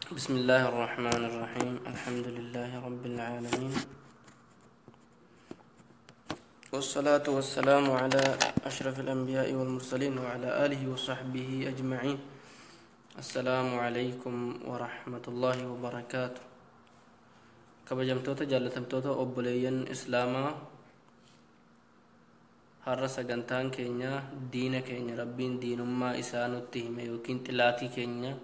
بسم الله الرحمن الرحيم. الحمد لله رب العالمين، والصلاة والسلام على أشرف الأنبياء والمرسلين وعلى آله وصحبه أجمعين. السلام عليكم ورحمة الله وبركاته. Kabajamtoota jaallatamtoota obboleeyyan islaamaa, har'a sagantaan keenya diina keenya Rabbiin diinummaa isaa nutti hime yookiin xilaatii keenya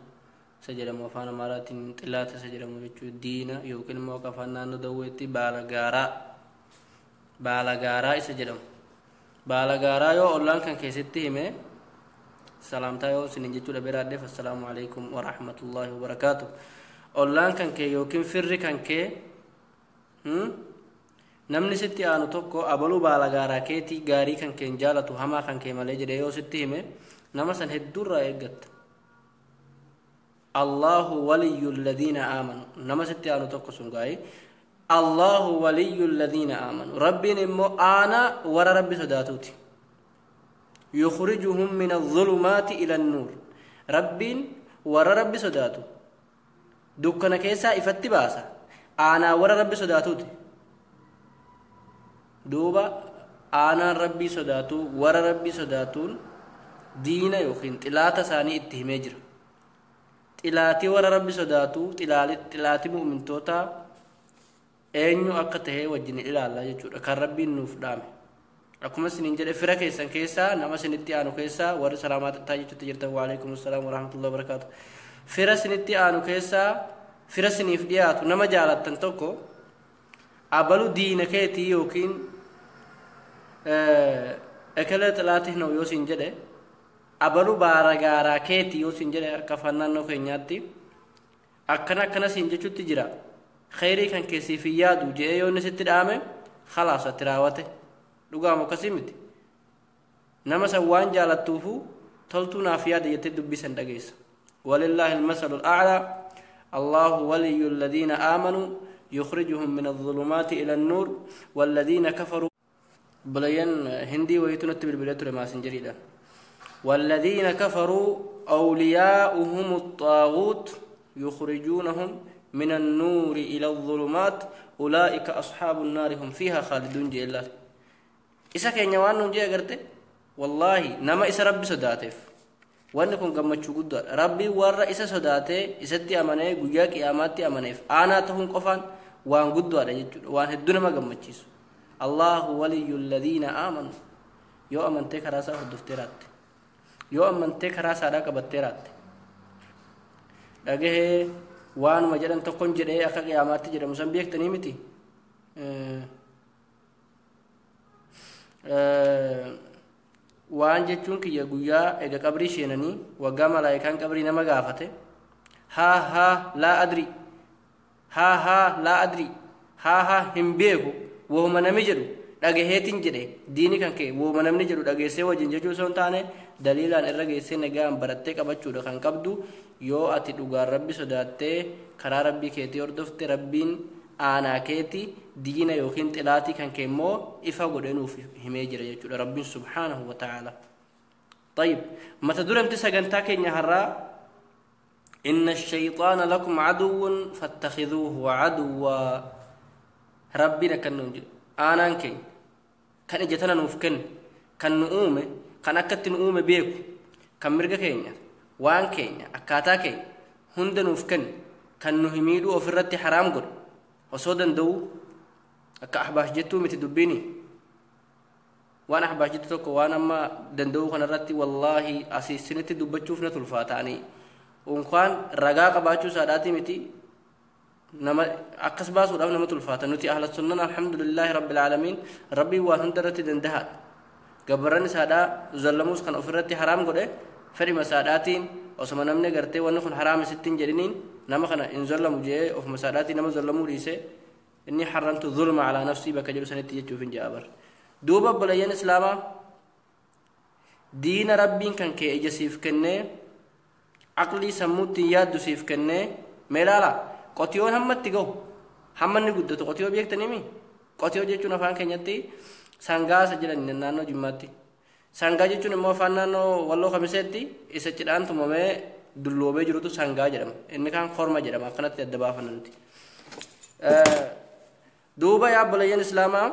isa jedhamu, afaan Amaaraatiin xilaata isa jedhamu jechuu, diina yookiin immoo akka afaan naannoo Dawweetti baala gaaraa, baala gaaraa isa jedhamu. Baala gaaraa yoo ollaan kan keessatti hime, salaamtaa yoo isinin jechuudha biraadheef, assalaamu alaikum warahmatullaahi wabarakaatu. Ollaan kan kee yookiin firri kan kee, namni sitti aanu tokko, abaluu baala gaaraa keetii, gaarii kan kee hin jaalatu, hamaa kan kee malee jedhee yoo sitti hime, nama san hedduurraa eeggatta. الله ولي الذين آمنوا. Nama sitti aanu tokko sun gaa'ii الله ولي الذين آمنوا. Rabbiin immoo aanaa warra Rabbi sodaatuuti. يخرجهم من الظلمات إلى النور. Rabbiin warra Rabbi sodaatu dukkana keessaa ifatti baasa. Aanaa warra Rabbi sodaatuuti. Duuba aanaan Rabbii sodaatu, warra Rabbii sodaatuun diina yookiin xilaata isaanii itti himee jira. Xilaatii warra Rabbi sodaatu, xilaatii mu'mintootaa eenyu akka tahee wajjin ilaallaa jechuudha, kan Rabbiin nuuf dhaame. Akkuma isiniin jedhe, fira keessan keessaa, nama isinitti aanu keessaa, warri salaamaa taa jechuutti jirtan, وعليكم السلام ورحمة الله وبركاته. Fira isinitti aanu keessaa, fira isiniif dhiyaatu, nama jaalattan tokko, abalu diina keetii yookiin ekelee xilaatii ነው yoo siin jedhe, abalu baara gaaraa keetii yoo siin jedhe, akka afaan naannoo keenyaatti akkana akkana siin jechuutti jira, khayrii kan keessiif hin yaadu jedhee yoo inni sitti dhaame, خلاص ati raawwate. Dhugaama akkasii miti? Nama san waan jaalattuufu toltuu naaf yaada jettee dubbisan dhageessa. ولله المثل الأعلى. الله ولي الذين آمنوا يخرجهم من الظلمات إلى النور والذين كفروا. بلين هندي ويتو نتبل بلتر ما سنجريدا. والذين كفروا أولياؤهم الطاغوت يخرجونهم من النور إلى الظلمات أولئك أصحاب النار هم فيها خالدون. جي الله isa keenya waan nuun jee agarte. Wallaahi, nama isa Rabbi sodaateef wanni kun gammachuu guddaadha. Rabbii warra isa sodaatee, isatti amanee, guyyaa qiyaamaatti amaneef aanaa ta'uun qofaan waan guddaadha jechuudha, waan hedduu nama gammachiisu. الله ولي الذين آمنوا. Yoo amantee karaa isaa hordoftee raatte, yoo amantee karaa isaadhaa qabattee raatte, dhagahee waanuma jedhan tokkon jedhee akka qiyaamaatti jedhamu san beektanii miti? Waan jechuun kiyya, guyyaa ega qabrii seenanii, waggaa malaayikaan qabrii nama gaafate, haa haa لا أدري، ها ها لا أدري، haa haa hin beeku, wooma nami jedhu dhagaheetin jedhe. Diini kan kee wooma namni jedhu dhageessee wajjin jechuu osoo hin taane, daliilaan irra geessee nagaan barattee qabachuudha kan qabdu. Yoo ati dhugaan Rabbi sodaattee karaa Rabbii keetii hordofte, Rabbiin aanaa keeti. Diina yookiin xilaatii kan kee immoo ifa godhee nuuf himee jira jechuudha Rabbiin سبحانه وتعالى. طيب، mata duremti sagantaa keenya har'aa إن الشيطان لكم عدو فاتخذوه عدوا. Rabbiin akkan nuun jedhu, aanaan keenya kan ija tana nuuf kenne, kan nu uume, kan akkatti nu uume beeku, kan mirga keenya, waan keenya, akkaataa keenya hunda nuuf kenne, kan nu himiidhuu ofirratti haraam godhe osoo danda'u. Akka Ahbaash jettuu miti dubbiini. Waan Ahbaash jettu tokko, waan amma danda'uu kanarratti, wallaahi asii isinitti dubbachuuf na tulfaataanii unkaan ragaa qabaachuu isaadhaati miti, nama akkas baasuudhaaf nama tulfaata. Nuti ahla sunnan, الحمد لله رب العالمين, Rabbiin waan hunda irratti dandahaadha. Gabbarran isaadhaa zallamuus kan ofirratti haraam godhe fedhima isaadhaatiin, osoma namni gartee wanni kun haraam isitti hin jedhiniin, nama kana hin zallamu jee ofuma isaadhaatiin nama zallamuu dhiise. إني حرمت الظلم على نفسي bakka jedhu sanitti jechuuf hin jedha bar. Duuba obboleeyyan islaamaa, diina Rabbiin kan kee ija siif kennee, aqlii sammuutti yaaddu siif kennee, mee ilaala, qotiyoon hammatti gahu, hamma inni guddatu. Qotiyoo beektanii? Qotiyoo jechuun afaan keenyatti sangaa isa jedhan naannoo Jimmaatti. Sangaa jechuun immoo afaan naannoo Walloo Kamiseetti isa cidhaan tumamee dulloobee jirutu sangaa jedhama. Inni kaan korma jedhama. Akkanatti adda baafanna nuti. Duuba yaa obboleeyyan islaamaa,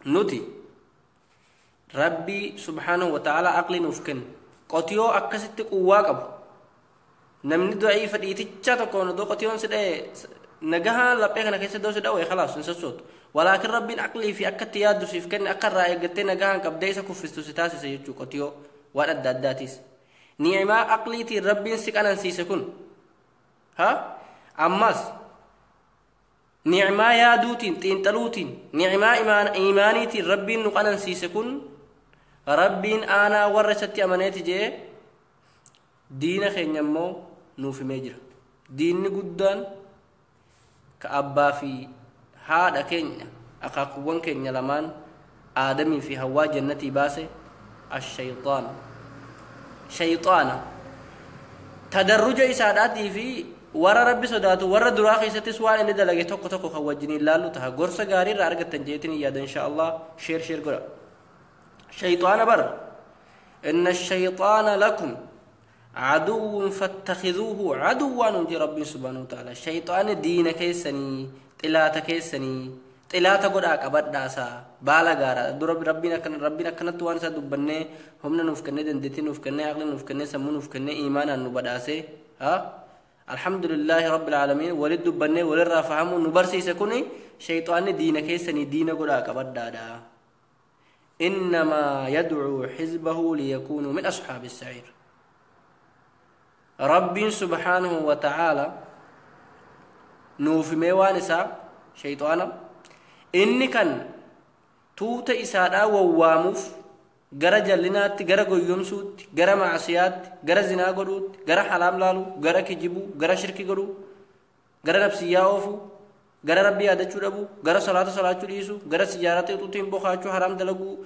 nuti rabbii subhaanahu wa ta'ala aqli nuuf kenne. Qotiyoo akkasitti quwwaa qabu, namni da'iifa dhiiticha tokkoon odoo qotiyoon si dha'e, nagahaan laphee kana keessa iddoo si dha'u, khalaas hin sossootu. Walaakin rabbiin aqlii fi akka itti yaaddu siif kenne, akka irraa eeggattee nagahaan qabdee isa kuffistu si taasise jechuu. Qotiyoo waan adda addaatiis ni'imaa aqliitiin rabbiin si qanansiise kun, ha ammas ni'imaa yaaduutiin, xiinxaluutiin, ni'imaa imaaniitiin rabbiin nu qanansiise kun, rabbiin aanaa warra isatti amaneeti jee diina keenya immoo nuuf himee jira. Diinni guddaan ka abbaa fi haadha keenya, akaakuuwwan keenya lamaan Aadamii fi Hawwaa jannatii baase, ashayxaan, shayxaana. Tadarruja isaadhaatii fi warra rabbi sodaatu warra duraa keessattis waan inni dalage tokko tokko kan wajjiniin laallu taha. Gorsa gaarii irraa argattan jeetiin yaada insha Allah. Share share godha. Shayxaana bar, inna shayxaana lakum عدو فاتخذوه عدوا نجي ربي سبحانه وتعالى. شيطان دين كيسني، طلات كيسني، طلات قد qabadhaasa baala gaaraa dura. Rabbiin akkana, rabbiin akkanatti waan isaa dubbannee humna nuuf kennee, dandeettii nuuf kennee, aqli nuuf kennee, sammuu nuuf kennee, imaanaan nu badhaasee, ha alhamdulillahi rabbil aalamiin, walit dubbannee walirraa fahamuu nu barsiise. Kuni shayxaanni diina keessanii, diina godhaa qabadhaadha. إنما يدعو حزبه ليكونوا من أصحاب السعير. ربي سبحانه وتعالى nuuf himee waan isaa shayxaana inni kan tuuta isaadhaa wawwaamuuf gara jallinaatti, gara goyyomsuutti, gara macsiyaatti, gara zinaa godhuutti, gara halaam laaluu, gara kijibuu, gara shirki godhuu, gara nafsiyyaa oofuu, gara rabbii yaadachuu dhabuu, gara salaata salaachuu dhiisuu, gara sijaaraa xuuxuutiin bokaachuu, haraam dalaguu,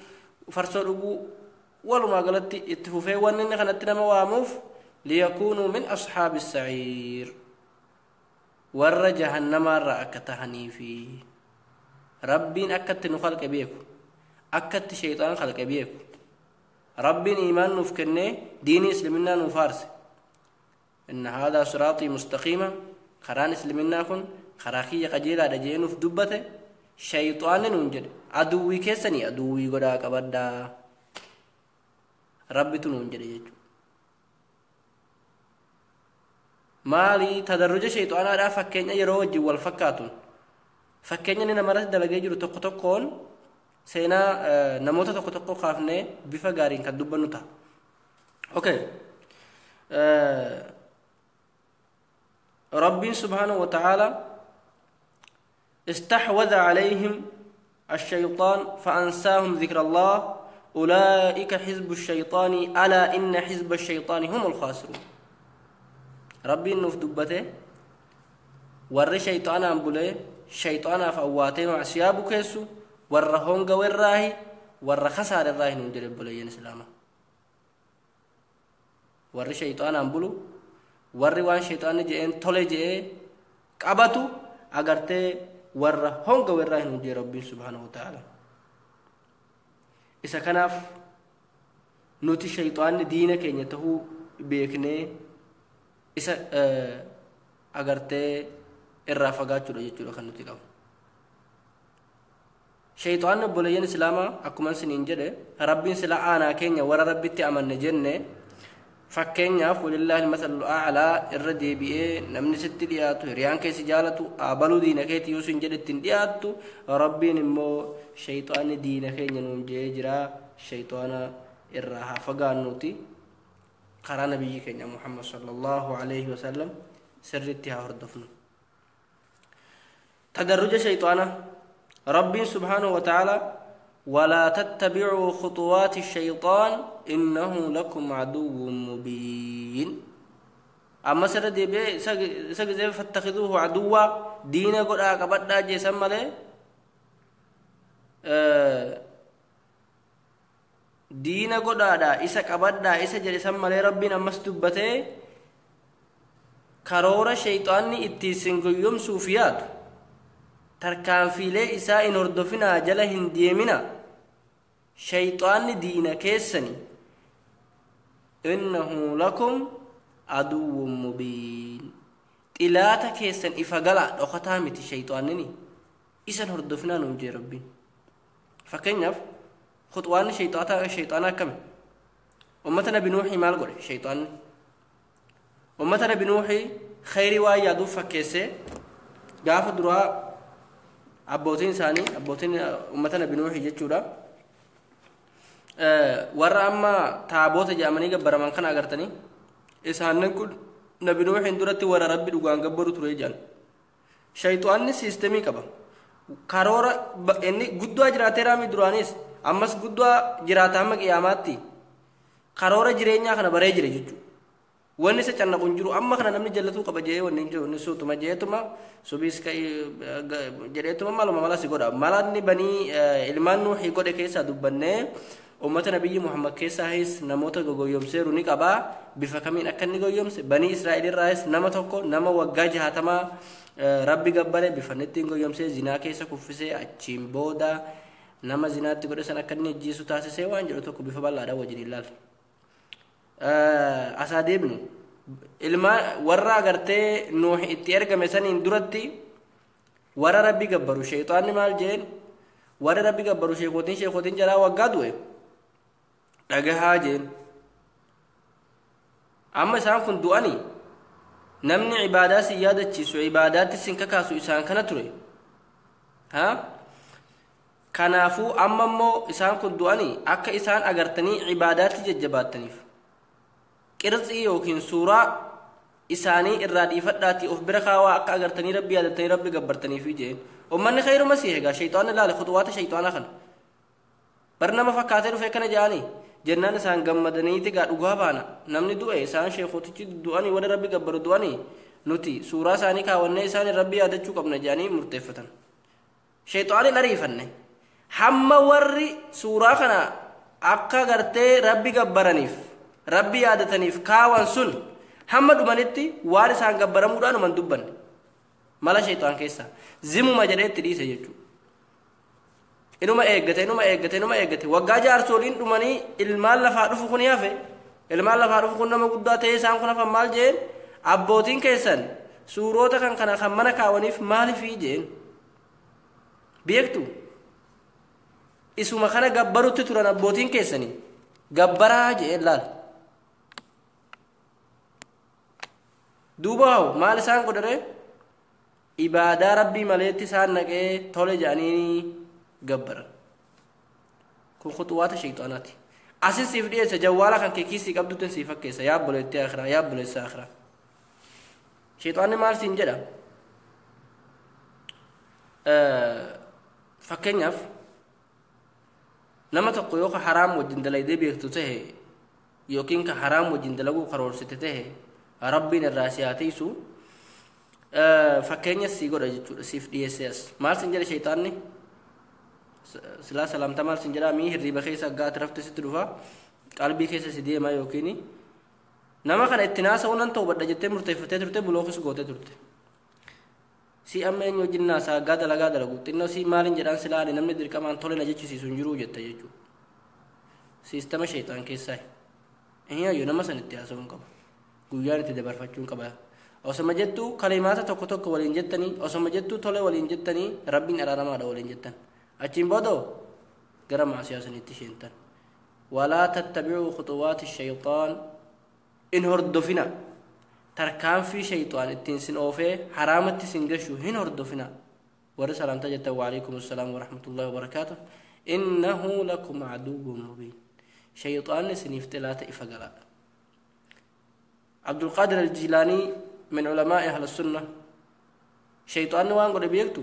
farsoo dhuguu, walumaa galatti itti fufee wanni inni kanatti nama waamuuf liyakuunuu min ashaabi saciir, warra jahannamaarraa akka tahaniifi. Rabbiin akkatti nu khalqe beeku, akkatti shayxaan khalqe beeku. Rabbiin iimaan nuuf kennee diinii islaminaa nuuf faarse. Inna haadaa siraaxii mustaqiima, karaan islaminaa kun karaa kiyya qajeelaadha jee nuuf dubbate. Shayxaanni nuun jedhe, aduwwii keessanii aduwwii godhaa qabadhaa rabbitu nuun jedhe jechuudha. Maali tadarruja shayxaanaadhaa? Fakkeenya yeroo wajjin wal fakkaatuun, fakkeenya inni namarratti dalagee jiru tokko tokkoon, seenaa namoota tokko tokko kaafnee bifa gaariin kan dubbannu ta'a. Okay. Rabbiin subhaanahu wa ta'ala استحوذ عليهم الشيطان فأنساهم ذكر الله أولئك حزب الشيطان ألا إن حزب الشيطان هم الخاسرون. ربي nuuf dubbate, warri shayxaanaan bulee shayxaanaaf awwaatee macsiyaa bukeessu warra hongawerraahi, warra kasaarerraahi nuun jedhe. Obboleeyyan islaamaa, warri shayxaanaan bulu, warri waan shayxaanni je'een tole je'ee qabatu agartee, warra hongawerraahi nuun jedhe rabbiin subhaanahu wa ta'ala. Isa kanaaf nuti shayxaanni diina keenya tahuu beeknee isa agartee irraa fagaachuudha jechuudha kan nuti qabu. Shayxaanni, obboleeyyan islaamaa, akkuma isiniin jedhe, rabbiin sila aanaa keenya warra rabbitti amanne jenne, fakkeenyaaf walillaahi almasalul a'laa, irra deebi'ee namni sitti dhiyaatu, hiriyaan keessi jaalatu, abaluu diina keetii yoo sin jedhe ittiin dhiyaattu. Rabbiin immoo shayxaanni diina keenya nuun jedhee jira. Shayxaana irraa haa fagaannuuti karaa nabiyyi keenya Muhammad sallallahu alaihi wasallam sirritti haa hordofnu. Tadarruja shayxaana, rabbiin subhaanahu wa ta'ala ولا تتبعوا خطوات الشيطان إنه لكم عدو مبين. أما سر دي سجزي فاتخذوه عدوا، دين قد أقبض جيسا مالي diina godhaadha, isa qabadhaa isa jedhe san malee, rabbiin ammas dubbatee karoora shayxaanni itti isin goyyomsuuf yaadu, tarkaanfiilee isaa in hordofinaa, jala hin deemina, shayxaanni diina keessani. Innahu lakum aduwwun mubiin. Xilaata keessan ifa galaa dhokataa miti shayxaanini isan hordofinaa nuun jee Rabbiin. Fakkeenyaaf khuxwaanni shayxaanaa akkami? Ummata Nabi Nuuhii maal godhe shayxaanni? Ummata Nabi Nuuhii khayrii waan yaaduuf fakkeessee gaafa duraa abbootiin isaanii, abbootiin ummata Nabi Nuuhii jechuudha, warra amma taaboota jedhamanii gabbaraman kana agartanii, isaanin kun Nabi Nuuhiin duratti warra Rabbi dhugaan gabbaru ture jedhan. Shayxaanni siistemii qaba. Karoora inni guddaa jiraateeraami duraanis ammas guddaa jiraata hamma qiyaamaatti karoora jireenyaa kana baree jira jechuudha. Wanni isa cannaqu hin jiru. Amma kana namni jallatuu qaba jedhee wanni hin jiru. Inni suutuma jeetuma subiis jedheetuma maluma mala si godha. Mala inni banii ilmaan Nuuhii godhe keessaa dubbannee, ummata Nabiyyi Muhammad keessaahis namoota gogoyyomseeru ni qaba. Bifa kamiin akka inni goyyomse, banii Israa'el irraahis nama tokko, nama waggaa 60 Rabbi gabbare, bifa inni ittiin goyyomsee zinaa keessa kuffisee, achiin booda nama zinaatti godhe san akka inni ajjeesu taasisee waan jedhu tokko bifa bal'aadhaan wajjin ilaalla. Asaa deebinu, ilmaa warra agartee Nuuhi itti ergame saniin duratti warra Rabbi gabbaru shayxaanni maal jeen? Warra Rabbi gabbaru sheekootiin jalaa waggaa du'e dhagahaa jeen. Amma isaan kun du'anii namni ibaadaa si yaadachiisu, ibaadaatti sin kakaasu isaan kana ture. Ha, kanaafuu amma immoo isaan kun du'anii akka isaan agartanii ibaadaatti jajjabaattaniif qirtsii yookiin suuraa isaanii irraa dhiifadhaatii of bira kaawaa, akka agartanii Rabbi yaadattanii Rabbi gabbartaniifi jeen. Ummanni khayruma si egaa shayxaanni laale khuxuwaata shayxaanaa kana bar nama fakkaatee dhufee kana jedhanii jennaan isaan gammadaniiti gaa dhugaa baana. Namni du'e, isaan sheekotichi du'anii, warra Rabbi gabbaru du'anii, nuti suuraa isaanii kaawwannee isaan Rabbi yaadachuu qabna jedhanii murteeffatan. Shayxaaniin ariifanne. Hamma warri suuraa kana akka gartee Rabbi gabbaraniif Rabbi yaadataniif kaawan sun hamma dhumanitti waan isaan gabbaramuudhaan human dubbanne. Mala shayxaan keessaa zimuma jedhee itti dhiise jechuudha. Inuma eeggate, inuma eeggate, inuma eeggate. Waggaa jaarsoliin dhumanii ilmaan lafaa dhufu kun hafe. Ilmaan lafaa dhufu kun nama guddaa ta'ee isaan kun hafan maal jeen? Abbootiin keessan suuroota kan kana kan mana kaawwaniif maaliifii jeen? Beektu, isuma kana gabbarutti turan abbootiin keessanii, gabbaraa jeen. Laal duuba, hoo maal isaan godhare? Ibaadaa Rabbii maleetti isaan naqee tole jedhanii gabbaran. Kun khuxuwaata shayxaanaati. Asin siif dhiyeessa, jawwaala kan kee kiisii qabdutti siif fakkeessa. Yaa obboleettii akhiraa, yaa obboleessa akhiraa, shayxaanni maal siin jedha? Fakkeenyaaf nama tokko yoo ka haraam wajjin dalaydee beektu tahe yookiin ka haraam wajjin dalaguu karoorsite tahe, Rabbiin irraa si haa tiisu, fakkeenya sii godha jechuudha, siif dhiyeessee. As maal sin jedha shayxaanni? Silaa salaamta maal sin jedha? Mii hirriiba keessa aggaati rafte sitti dhufa, qalbii keessa si deema, yookiin nama kana itti naasa'uu nan ta'u jettee murteeffattee turte, blockis gootee turte. Si amma eenyu wajjin naasaa aggaa dalagaa dalagu xinnoo si maaliin jedhaan? Silaa ani namni dirqamaan tole na jechisiisu hin jiruu jetta jechuudha. Siistama shayxaan keessaa hin ayyo. Nama san itti haasa'uu hin qaba, guyyaan itti dabarfachuu hin qaba osoma jettuu, kalimaata tokko tokko waliin jettanii, osoma jettuu tole waliin jettanii, Rabbiin araaramaadha waliin jettan, achiin booda gara maasiyaa sanitti isheentan. Walaa tattabicuu khuxuwaati shayxaan, in hordofina. Tarkaanfii shayxaan ittiin sin oofee haraamatti sin gashu hin hordofina. Warri salaamtaa jettan, waalaikum assalaam warahmatullahi wabarakaatuh. Innahu lakum aduwwun mubiin, shayxaanni isiniif xilaata ifa galaadha. Abdulqaadir Aljilaanii min ulamaa'i ahla sunna, shayxaanni waan godhe beektu?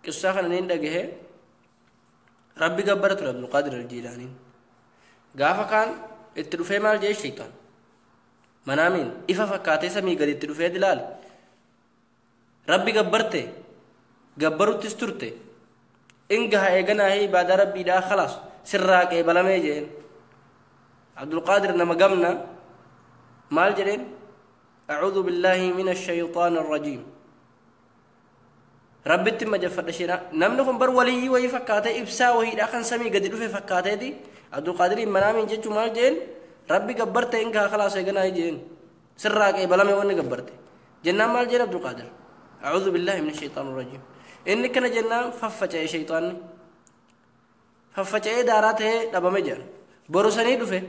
Qissaa kana niin dhagahe. Rabbi gabbara ture Abdulqaadir Aljilaaniin. Gaafa kaan itti dhufee maal jee shayxaan? Manaamiin ifa fakkaatee samii gadi itti dhufee dilaal, Rabbi gabbarte, gabbaruttis turte, in gaha eeganaahi, ibaadaa Rabbiidhaa khalaas sirraa qeebalamee jeen. Abdulqaadir nama gamna maal jedheen? Acuudhu billaahi min ashayxaan arrajiim, Rabbitti majaffadha. Shira namni kun bar waliyyii wayii fakkaatee, ibsaa wayiidha kan samii gadi dhufe fakkaateeti Abdulqaadiriin manaamiin jechuu maal jeen? Rabbi gabbarte in kaa khalaas eeganaa jeen sirraa qeebalame wanni gabbarte jennaan maal jeen Abdulqaadir أعوذ بالله من الشيطان الرجيم. إني كان جنان ففجأ شيطان ففجأ داراته دبمه جان بروسني دفه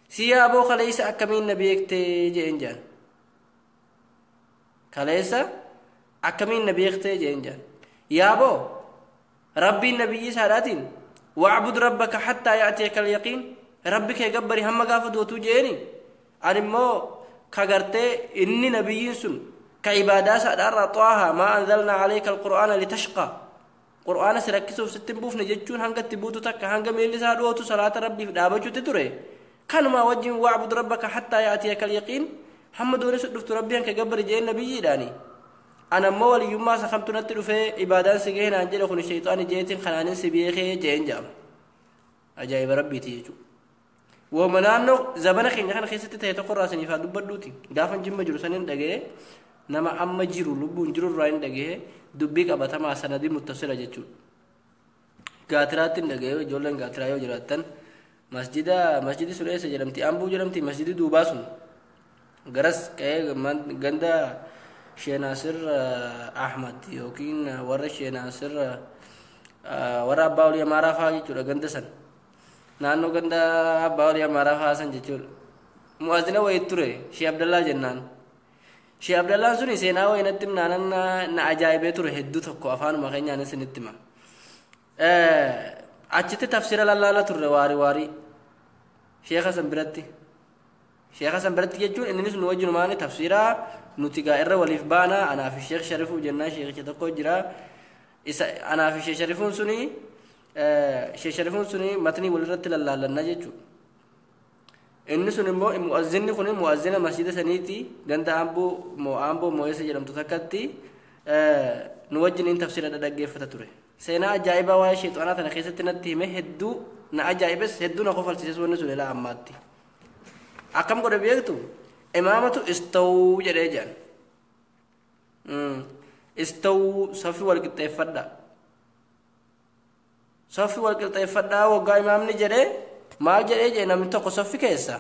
سيا أبو خليس أكمين نبيك تجين جان خليس أكمين نبيك تجين جان يا أبو ربي النبي ساراتين واعبد ربك حتى يأتيك اليقين ربك يقبري هم قافد وتوجيني أنا مو كغرتي إني نبي سن كعبادة سأدار طه ما أنزلنا عليك القرآن لتشقى قرآن سركسو ستين بوف نجتشون هنگا تبوتو تكا هنگا ميلي سادوتو صلاة ربي دابجو تتوري كان ما وجه واعبد ربك حتى يأتيك اليقين هم دوني سدفت ربي هنك قبر جين نبي داني أنا مولي يما سخمت نتلو في عبادان سجين أنجل خن الشيطان جيتين خنانين سبيخي جين جام أجايب ربي تيجو ومنانو زبنا خين خن خيستي تهتقر راسني فادبدوتي دافن جم جرسنين دقيه nama amma jiru lubbuun jiru irraa hin dhagahe dubbii qabatamaa sanadii muttasila jechuudha. Gaatiraatti hin dhagahe ijoolleen gaatiraa yoo jiraattan masjidi sun eessa jedhamti ambuu jedhamti masjidi duubaa sun garas qe'ee ganda Sheenaasir Ahmad yookiin warra Sheenaasir warra Abbaa Olii Amaaraa fa'aa jechuudha ganda san naannoo ganda Abbaa Olii Amaaraa fa'aa san jechuudha. Mu'azzina wayii ture Shee Abdallaa jennaan. Shee Abdallaan suni seenaa wayii natti himnaanan na ajaa'ibee ture hedduu tokko afaanuma keenyaan isinitti hima. Achitti tafsira lallaala turre waarii waarii Sheekha san biratti. Sheekha san biratti jechuun innis nu wajjinumaani tafsira nuti gaa irra waliif baana anaa fi Sheekh Sharifuu jennaan sheekicha tokko jira. Isa anaa fi Sheekh Sharifuun suni Sheekh Sharifuun suni matnii walirratti lallaallanna jechuudha. Inni sun immoo mu'azzinni kun mu'azzina masjida saniiti ganda amboo moo'eessa jedhamtu takkatti nu wajjiniin tafsira dhaggeeffata ture. Seenaa ajaa'ibaa waa'ee sheexanaa tana keessatti natti hime hedduu na ajaa'ibes hedduu na kofalsiises wanni sun ilaa ammaatti. Akkam godhe beektu imaamatu istawuu jedhee jedhan. Istawuu safii wal qixxeeffadhaa. Safii wal qixxeeffadhaa waggaa imaamni jedhee maal jedhee jedhe namni tokko saffi keessa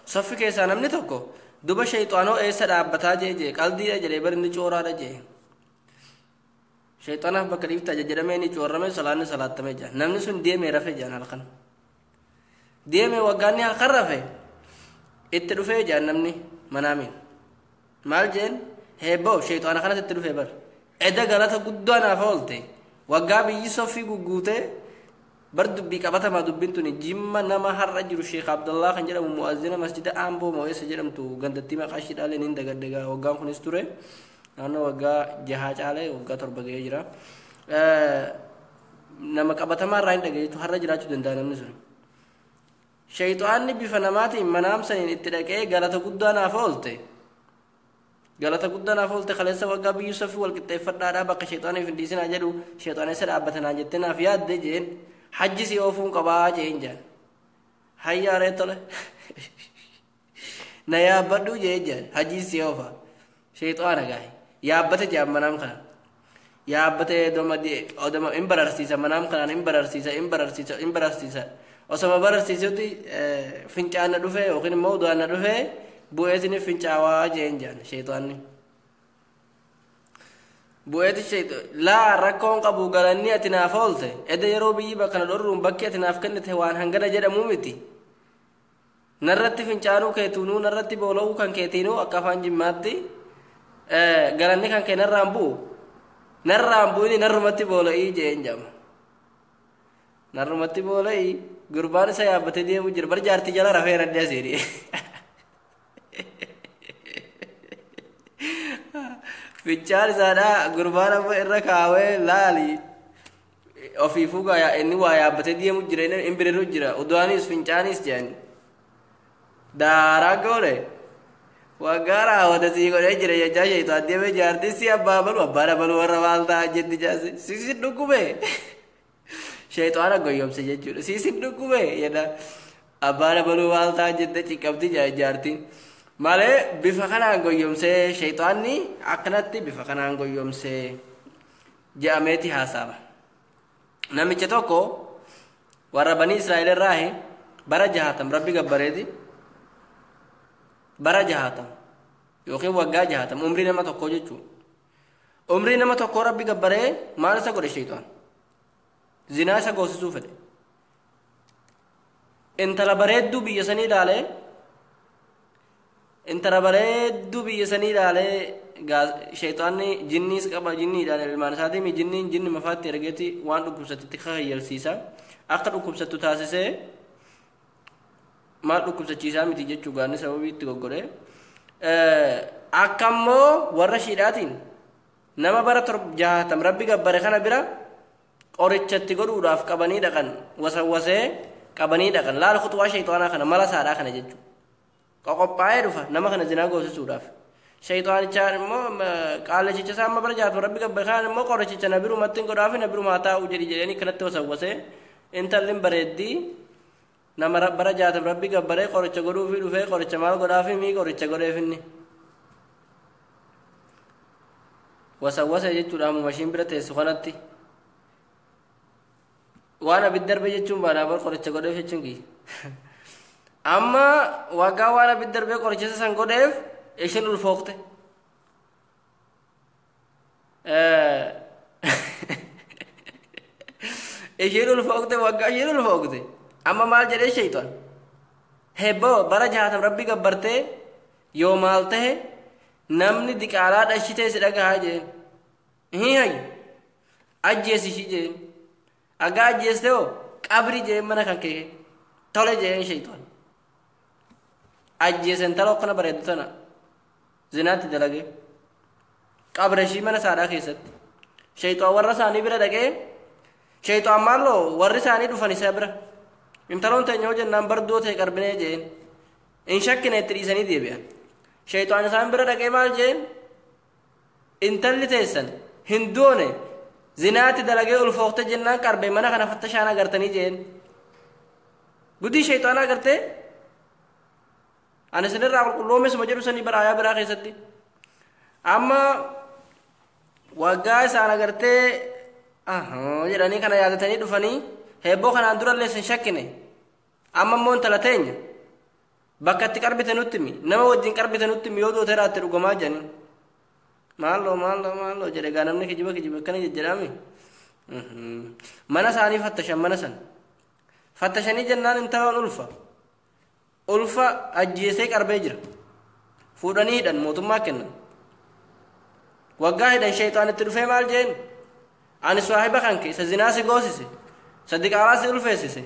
saffi keessaa namni tokko duba sheexaanoo eessa dhaabbataa jee jee qaldiidha jedhee bari inni cooraadha jee sheexaanaaf bakka dhiiftaa jedhamee inni coorrame salaanni salaattamee jira namni sun deemee rafe jedhan halkan deemee waggaanni halkan rafe itti dhufee jedhan namni manaamiin maal jeen heebboo sheexaana kanatti itti dhufee bar edda galata guddaa naaf oolte waggaa biyyi soffii gugguutee bar dubbii qabatamaa dubbiin tuni jimma nama har'a jiru Sheekh Abdallaa kan jedhamu mu'azzina masjida Amboo moo'eessa jedhamtu gandattii maqaa ishii dhaaleen hin dagaddagaa waggaan kunis ture naannoo waggaa 6 caalee waggaa 7 ga'ee jira. Nama qabatamaa irraa hin dhagaye jechuun har'a jiraachuu danda'a namni sun. Sheexaanni bifa namaatiin manaamsaniin itti dhaqee galata guddaa naaf oolte. Galata guddaa naaf oolte kaleessa waggaa biyyuu safii wal qixxeeffadhaadhaa bakka sheexaaniif hin dhiisinaa jedhu sheexaan eessa dhaabbatanaa jettee naaf yaadde jeen. Hajji si oofuun qabaa jeen jaan hayyaaree tole na yaabbadhu jeen jaan hajji si oofa sheexaana gaahi yaabbate jaan manaam kanaan yaabbate odoma hin bararsiisa manaam kanaan hin bararsiisa hin bararsiisa hin bararsiisa osoma bararsiisutti fincaana dhufe yookiin immoo udaana dhufe bu'eetini fincaawaa jeen jaan sheexaanni. Bu'eeti laa rakkoon qabu galanni ati naaf oolte edda yeroo biyyi bakka na dhorruun bakki ati naaf kennite waan hangana jedhamuu miti. Narratti fincaanuu keetuunuu narratti boola'uu kan keetiinuu akka afaan jimmaatti galanni kan kee narraan bu'u narraan bu'ini narrumatti boola'ii jeen jedhama. Narrumatti boola'ii gurbaan isa yaabbatee deemu jira bar jaartii jala rafee radde aseeri. Fincaan isaadhaa gurbaan amma irra kaawee laali ofiifuu inni waa yaabbatee deemu jira inni bireeru jira udaanis fincaanis jedhani. Daaraa goone waggaa raawwata sii godhee jira jechaa sheexaan deemee jaartii si abbaa balu abbaa dabaluu warra maal ta'a jetti jaase si dhukkube sheexaan goyyomse jechuudha si dhukkube jedha abbaa dabaluu maal ta'a jette ciqqabdi jaartiin. Malee bifa kanaan goyyomsee sheexaanni akkanatti bifa kanaan goyyomsee je'ameeti haasa'ama. Namicha tokko warra banii Israa'el irraa Bara 60 rabbi gabbareeti. Bara 60 yookiin waggaa 60 umrii nama tokkoo jechuudha. Umrii nama tokkoo rabbi gabbaree maal isa godhe sheeyxaan? Zinaa isa goosisuu fedhe. Intala bareedduu biyya sanii ilaalee, intala bareedduu biyya sanii ilaalee, sheeyxaanni jinniis qaba, jinniidhaan ilmaan isaatiin jinniin jinni mafaatti ergeeti waan dhukkubsattitti kayyalsiisa. Akka dhukkubsattu taasisee maal dhukkubsachiisaa miti jechuu gaanni sababii itti goggodhee. Akka immoo warra shiidhaatiin nama bara 60 rabbi gabbare kana bira qorichatti godhuudhaaf qabanii dhaqan, wasawwasee qabanii dhaqan. Laala kutuwaa sheeyxaanaa kana, mala saadhaa kana jechuudha. Qophaa'ee dhufa nama kana zinaa goosisuudhaaf. Sheeyxaanichaan immoo qaalachicha isaa amma bara 60 rabbi gabbare kana immoo qorichicha na birumatti hin godhaafi na birumaa taa'u jedhi jedhanii kanatti wasawwasee intalli bareeddii nama bara 60 rabbi gabbaree qoricha godhuufi dhufee qoricha maal godhaafi mii qoricha godheefinni. Wasawwasee jechuudha ammuma ishiin bira teessu kanatti. Waan abidda darbe jechuun baanaa bar qoricha godheef jechuun kiyya. Amma waggaa waan abidda darbee qoricha san godheef ishiin ulfoofte. Ishiin ulfoofte, waggaa ishiin ulfoofte. Amma maal jedhee sheeyxaan? Hebboo bara 60 rabbi gabbartee yoo maal tahe namni diqaalaa dhashitee si dhagahaa jeen. Hii hayyu. Ajjeesi ishii jeen. Agaa ajjeeste hoo qabri jeen mana kan kee. Tole jeen sheeyxaan. Ajjeese intala akkana bareeddu tana zinaatti dalagee. Qabra ishii mana saadhaa keessatti. Sheeyxaan warra isaanii bira dhaqee sheeyxaan maalloo warri isaanii dhufan isa bira. Intaloon teenya hoo jennaan bardoo ta'e qarbinee jeen. In shakkine itti dhiisanii deebi'an. Sheeyxaan isaan bira dhaqee maal jeen? Intalli teessan hin doone zinaatti dalagee ulfoofte jennaan qarbe mana kana fattashaan agartanii jeen. Gudii sheeyxaanaa agartee? Ani isinirraa qulqulloomesuma jedhu sanii bara aayaa biraa keessatti. Amma waggaa isaan agartee jedhanii kana yaadatanii dhufanii heebboo kanaan durallee isin shakkine. Amma immoo intala teenya bakka itti qarbite nutti himi, nama wajjin qarbite nutti himi, yoo doote irraatti dhugamaa jedhanii. Maalloo maalloo maalloo jedhe gaa namni kijiba kijiba akkana jejjedhaami. Mana isaanii fattashan, mana san. Fattashanii jennaan intaloon ulfa. Ulfa ajjeesee qarbee jira. Fuudhanii hidhan, mootummaa kennan. Waggaa hidhan sheeyxaan itti dhufee maal jeen? Ani saahiba kan kee isa zinaa si goosise, isa diqaalaa si ulfeessise,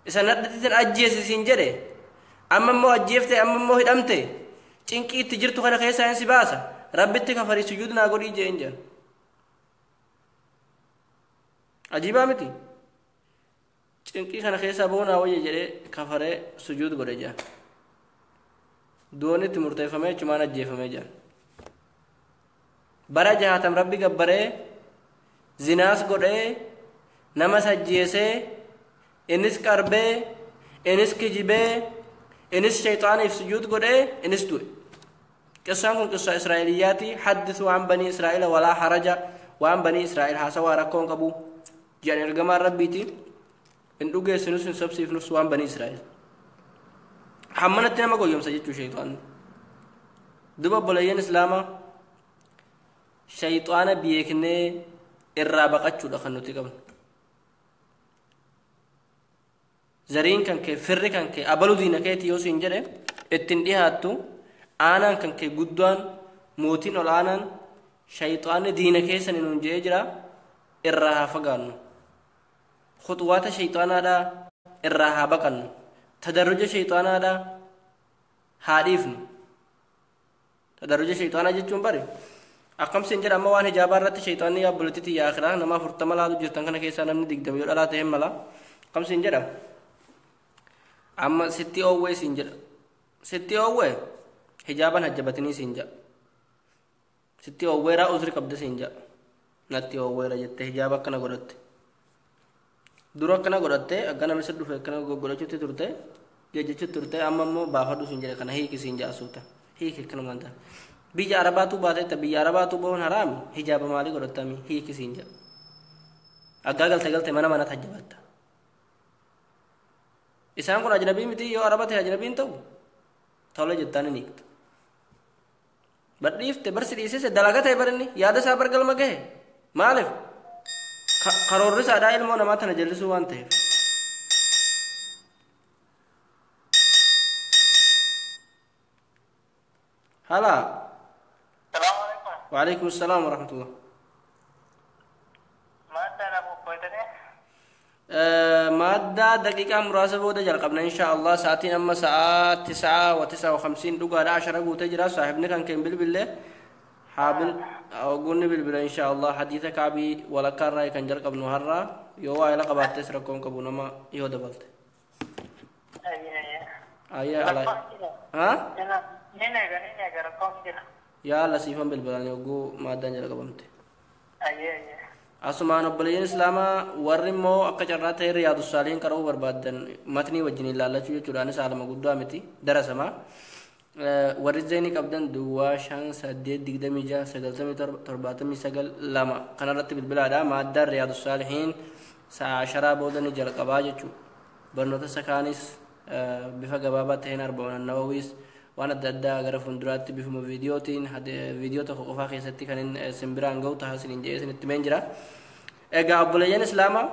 isa nadhitiitiin ajjeesisiin jedhe, amma immoo ajjeefte, amma immoo hidhamte, cinqii itti jirtu kana keessaa hin si baasa, rabbitti kafarii sujuud naa godhii jeen jedhan. Ajiibaa miti? Cinqii kana keessaa bahuu naa wayya jedhee kafaree sujuud godhe jedhan. Du'oon itti murteeffamee achumaan ajjeefamee jedhan. Bara 60 rabbi gabbaree zinaas godhee namas ajjeesee innis qarbee innis kijibee innis sheeyxaaniif sujuud godhee innis du'e. Qissaan kun qissaa Israa'eliyyaati. Haddithu waan banii Israa'ila walaa haraja, waan banii Israa'el haasawaa rakkoon qabu jedhan ergamaan rabbiiti. Hin dhugeessinus hin sobsiifnus waan banii Israa'el. Hammanatti nama goyyomsa jechuu sheeyxaanni. Duba obboleeyyan Islaamaa, sheeyxaana beeknee irraa baqachuudha kan nuti qabnu. Zariin kan kee, firri kan kee abalu diina keeti yoo siin jedhe ittiin dhihaattu. Aanaan kan kee guddaan mootiin ol aanaan sheeyxaanni diina keessan nuun jedhee jira, irraa haa fagaannu. Khuxwaata sheeyxaanaadhaa irraa haa baqannu. Tadarruja sheeyxaanaadhaa haa dhiifnu. Tadarruja sheeyxaanaa jechuun bari akkam siin jedha, amma waan hijaabaa irratti sheeyxaanni yaabboleetti tiyya akhiraa nama 40 laalu jirtan kana keessaa namni 20 yoo dhalaa ta'e mala. Akkam siin jedha, amma sitti oowwee siin jedha, sitti oowwee hijaaban hajjabatinii siin jedha, sitti oowweeraa uzri qabda siin jedha, natti oowweera jette hijaaba akkana godhatte, dura akkana godhatte, akka namni si dhufe akkana godhachuutti turte, jejjechuutti turte, amma immoo baafadhu siin jedhe, kana hiiki siin jedha, suuta hiiki akkanumaan ta'a. Biyya Arabaatu baateetta, biyya Arabaatu bahuun haraami, hijaaba maalii godhattami, hiiki siin jedha. Aggaa galte galte mana manatti hajjabatta. Isaan kun ajnabii miti yoo araba ta'e ajnabiin ta'u tola jettaan ni hiikta. Bar dhiifte bar si dhiisise dalagaa ta'e bar inni yaada isaa bar galma gahe maaliif karoorri isaadhaa ilmoo namaa tana jallisuu waan ta'eef. Hala. Salaamu alaikum. Waalaikum salaam wa rahmatullah. Maaddaa qopheessitanii? Maaddaa daqiiqaa muraasa booda jalqabna insha Allah. Sa'aatiin amma sa'aa 9:59 dhugaadha, 10 guutee jira. Saahibni kan keen bilbille haabil ogunni bilbila insha Allah. Hadiisa kaabii walakkaa irraa kan jalqabnu har'a yoo waa ila qabaattes rakkoon qabu nama yoo dabalte. Ayya ala. Ha? Ni eega, ni eega, rakkoon jira. Yaa alla siifan bilbilanii oguu maaddaan jalqabamte. Ayyee ayyee. Asumaan obboleeyyiin islaamaa warri immoo akka carraa ta'e Riyaadu Saalihiin qara'uu barbaaddan matnii wajjin ilaallachuu jechuudhaanis haalama guddaa miti darasamaa. Warri zeenii qabdan 05 8 26 97 79 2 kanarratti bilbilaadha. Maaddaan Riyaadu Saalihiin sa'a 10 booda ni jalqabaa jechuudha. Barnoota sakaanis bifa gabaabaa ta'een Arba'uun Nawawiis waan adda addaa gara fuulduraatti bifuma viidiyootiin viidiyoo tokko qofaa keessatti kan inni simbiraan ga'u ta'a isiniin jedhee isinitti himeen jira. Egaa obboleeyyan islaamaa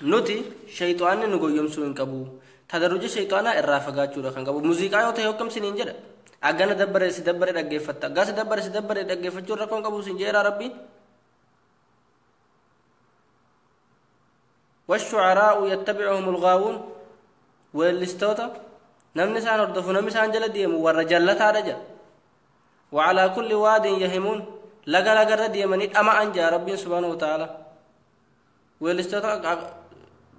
nuti shayxaanni nu goyyomsuu hin qabu. Tadarruja shayxaanaa irraa fagaachuudha kan qabu. Muuziqaa yoo ta'e hokkam isiniin jedha. Aggana dabbare si dabbare dhaggeeffatta. Aggaa si dabbare si dabbare dhaggeeffachuun rakkoon qabu isin jedheera Rabbiin. Washucaraa'u yattabicuhum ulgaawuun weellistoota namni isaan hordofu namni isaan jala deemu warra jallataadha jedha. Wacalaa kulli waadin yahimuun laga lagarra deemanii dhama'an jedha Rabbiin subhaanahu wa ta'ala. Weellistoota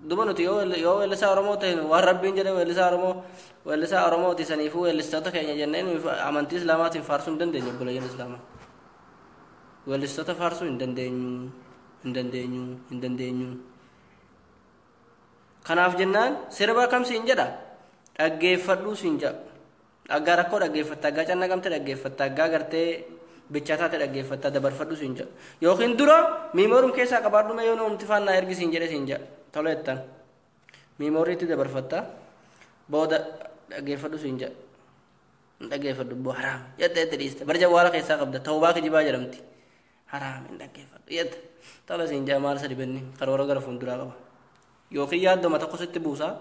duba nuti yoo weellisaa Oromoo ta'e waan Rabbiin jedhe weellisaa Oromooti saniifuu weellistoota keenya jennee amantii Islaamaatiin faarsuu hin dandeenyu obboleeyyan Islaamaa. Weellistoota faarsuu hin dandeenyu hin dandeenyu hin dandeenyu. Kanaaf jennaan sirba kam siin jedha dhaggeeffadhuu siin jedha. Aggaa rakkoo dhaggeeffatta, aggaa cannaqamte dhaggeeffatta, aggaa gartee bichaa taate dhaggeeffatta, dabarfadhuu siin jedha. Yookiin dura miimoorum keessaa qabaadhu mee yoo namti faannaa ergi siin jedhe siin jedha. Tola jettan. Miimooriitti dabarfatta booda dhaggeeffadhu siin jedha. Hin dhaggeeffadhu boo haraam jette jette dhiiste. Barja waala keessaa qabda tawbaa kijibaa jedhamti. Haraam hin dhaggeeffadhu jette. Tola siin jedha maal sadi benni karoora gara fuulduraa qaba. Yookiin yaaddoma tokko sitti buusaa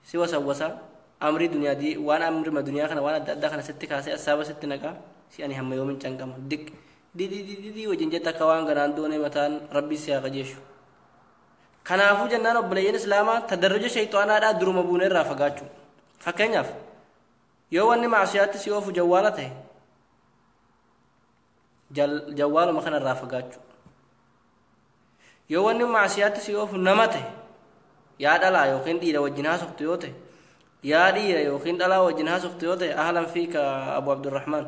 si wasawwasaa amrii duniyaa waan amrima duniyaa kana waan adda addaa kana sitti kaasee assaaba sitti naqaa si ani hamma yoomin canqama dik didii wajjin jette akka waan ganaan doonee mataan rabbii si haa qajeeshu. Kanaafuu jennaan obboleeyyan islaamaa tadarruja shayxaanaadhaa duruma buunee irraa fagaachuu. Fakkeenyaaf yoo wanni maasiyaatti si oofu jawwaala ta'e jawwaaluma kana irraa fagaachuu. Yoo wanni maasiyaatti si oofu nama ta'e yaa dhalaa yookiin dhiira wajjin haasoftu yoo ta'e yaa dhiira yookiin dhalaa wajjin haasoftu yoo ta'e ahlan fiika Abu Abdurrahmaan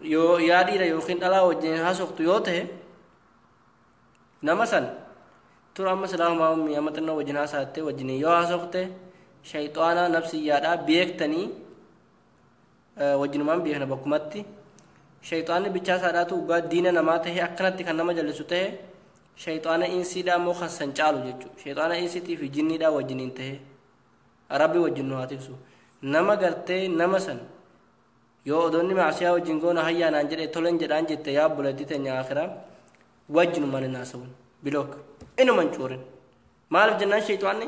yoo yaa dhiira yookiin dhalaa wajjin haasoftu yoo ta'e nama san tura amma silaahumaa ummii amma xinnoo wajjin haasaatte wajjin yoo haasofte shayxaanaa nafsiyyaadhaa beektanii wajjinumaan beekna bakkumatti shayxaanni bichaa isaadhaatu dhugaa diina namaa ta'e akkanatti kan nama jallisu ta'e shayxaana insiidhaa immoo kan san caalu jechuudha. Shayxaana insiitii fi jinniidhaa wajjiniin ta'e rabbi wajjin nu haa tiksu. Nama gartee nama san yoo odoonni maasiyaa wajjin goona hayyaa naan jedhe tolen jedhaan jette yaa obboleettii teenya akhiraa wajjinumaan hin haasawun bilook inuma hin cuurin. Maaliif jennaan shayxaanni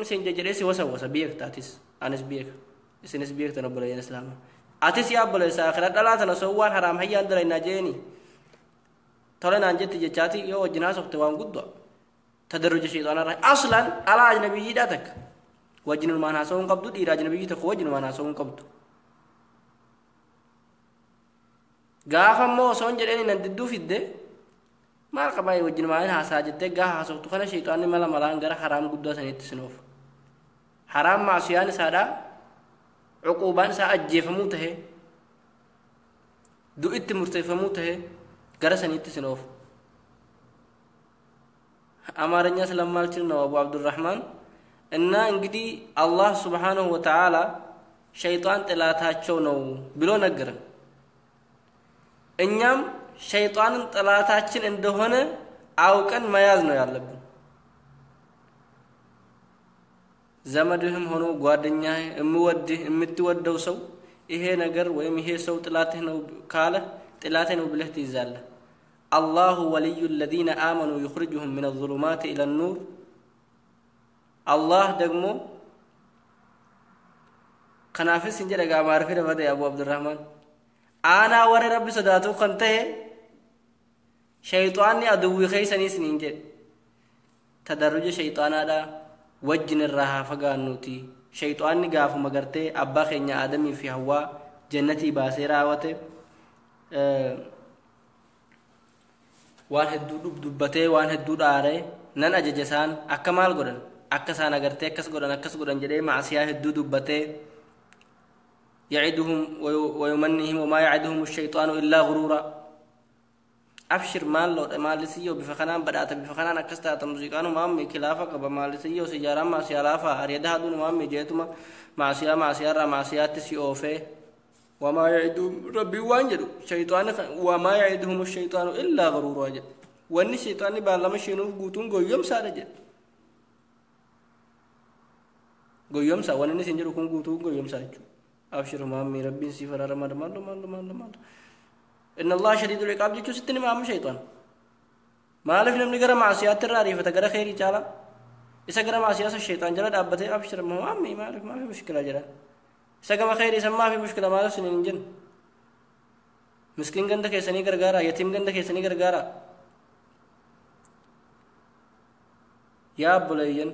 isin jedhee si wasawwasa beekta atis anis beeka isinis beektan obboleeyyan islaamaa. Atis yaa obboleessa akhiraa dhalaa tana osoo waan haraam hayyaan dalaynaa jeeni tola naan jetti jechaati yoo wajjin haasofte waan guddaa tadarruja shayxaanarraa aslan dhalaa ajnabiyyiidhaa takka wajjinumaan haasawuu hin qabdu dhiira ajnabiyyii tokko wajjinumaan haasawuu hin qabdu. Gaafa immoo osoo hin jedheen nan didduu fidde maal qabaa wajjinumaan haasaa jettee gaafa haasoftu kana shayxaanni mala malaan gara haraam guddaa saniitti sin oofa. Haraam maasiyaan isaadhaa cuquubaan isaa ajjeefamuu tahe du'itti murteeffamuu tahe gara saniitti sin oofa. አማርኛ ስለማልችል ነው አቡ አብዱራህማን። እና እንግዲህ አላህ ሱብሓነሁ ወተዓላ ሸይጣን ጥላታቸው ነው ብሎ ነገረን። እኛም ሸይጣንን ጥላታችን እንደሆነ አውቀን መያዝ ነው ያለብን። ዘመድህም ሆኖ ጓደኛህ የምወድህ የምትወደው ሰው ይሄ ነገር ወይም ይሄ ሰው ጥላትህ ነው ካለ ጥላቴ ነው ብለህ ትይዛለህ። አላሁ ወልዩ ለዚነ አመኑ ዩኽሪጁሁም ሚነ ዙሉማት ኢለ ኑር። አላህ ደግሞ kanaafis hin jedha gaamaarfi dabate Abu Abdurrahman. Aanaa warri Rabbi sodaatu kan ta'e shayxaanni aduwwii keeysanii isiniin jedhe. Tadarruja shayxaanaadha wajjin irraa haa fagaannuuti. Shayxaanni gaafuma gartee abbaa keenya Aadamii fi Hawwaa jannatii baasee raawwate waan hedduu dubbatee waan hedduu dhaaree nan ajaja isaan akka maal godhan akka isaan agartee akkas godhan akkas godhan jedhee maasiyaa hedduu dubbatee يعدهم ويمنيهم وما يعدهم الشيطان إلا غرورا. أبشر مال لو مال سيو بفخنان بدأت بفخنان أكستات موسيقان مامي خلافة قبل مال سيو سيجارة ما سيالافة أريدها دون مامي جيتما مع سيا مع سيارة مع سيات سيوفه وما يعدهم ربي وانجلو شيطان وما يعدهم الشيطان إلا غرورا. وأن الشيطان بالله شنو قوتون قيوم سارجة قيوم سا وأن سنجرو كون قوتون قيوم سارجو. أبشر مامي ربي سيفر رمض مالو مالو مالو مالو إن الله شديد العقاب جيتو ستني مام شيطان ما لف نمني غرا معصيات الراري فتغرا خيري چالا إسا غرا معصيات الشيطان جرا دابته أبشر مامي ما لف ما في مشكلة جرا إسا غما خيري سما ما في مشكلة ما لف سنين جن مسكين غند كيسني غرغارا يتيم غند كيسني غرغارا يا بلين